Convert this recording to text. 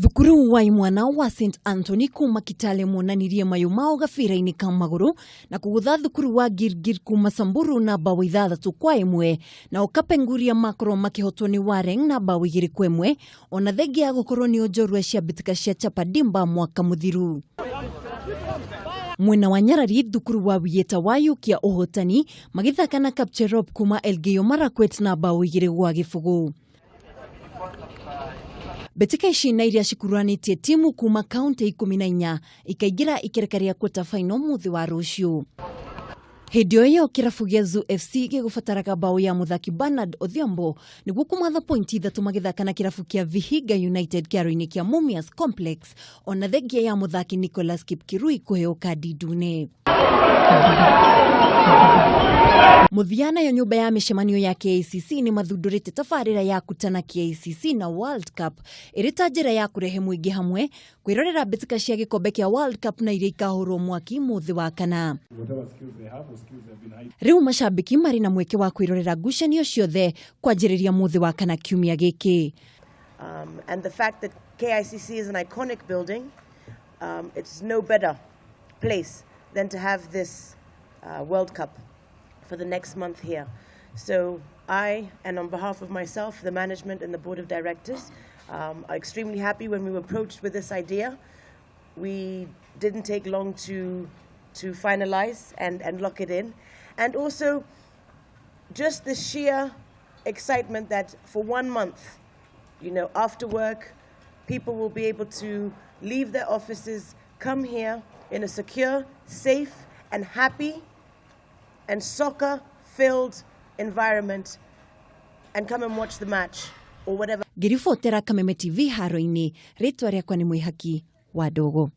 Thukuru wa imwana wa St Anthony kuma Kitale monanirie mayũ mao gabira-inĩ ka magũrũ na kũgũtha thukuru wa Gilgil kuma Samburu na bao 6-1, nao Kapenguria makorwo makĩhotwo nĩ Wareng na bao 2-1, ona thengia ya gũkorwo nĩ njorua cia mbĩtĩka cia Chapadimba mwaka mũthiru. Mwena wa Nyarari, thukuru wa Wieta wayũkia ũhotani magĩthaka na Kapcherop kuma Elgeyo Marakwet na bao 2-0. Mbĩtĩka ici na iria cikuruhanĩtie timu kuma kaunti 14 ikaingĩra ikereka rĩa quarter final mũthĩ wa rũciũ. Hĩndĩ o ĩyo, kĩrabu gĩa Zoo FC gĩgũbataraga bao ya mũthaki Bernard Odhiambo nĩguo kũmatha pointi 3 magĩthaka na kĩrabu kĩa Vihiga United kĩaro-inĩ kĩa Mumias Complex, ona thengia ya mũthaki Nicholas Kipkirui kũheo kandi ndune. Mũthia nayo nyũmba ya mĩcemanio ya KICC nĩ mathundũrĩte tabarĩra ya Kutana KICC na World Cup ĩrĩ ta njĩra ya kũrehe mũingĩ hamwe kwĩrorera mbĩtĩka cia gĩkombe kĩa World Cup na iria ikahũrwo mwaki mũthĩ wa kana. Rĩu macambĩki marĩ na mweke wa kwĩrorera ngucanio ciothe kwanjĩrĩria mũthĩ wa kana kiumia gĩkĩ. And the fact that KICC is an iconic building, it's no better place than to have this World Cup for the next month here. So I, and on behalf of myself, the management and the board of directors, are extremely happy when we were approached with this idea. We didn't take long to finalize and lock it in. And also just the sheer excitement that for one month, after work, people will be able to leave their offices, come here in a secure, safe, and happy and soccer-filled environment and come and watch the match or whatever. Ngĩribotera Kameme TV haro-inĩ, rĩtwa rĩakwa nĩ Mwĩhaki wa Ndogo.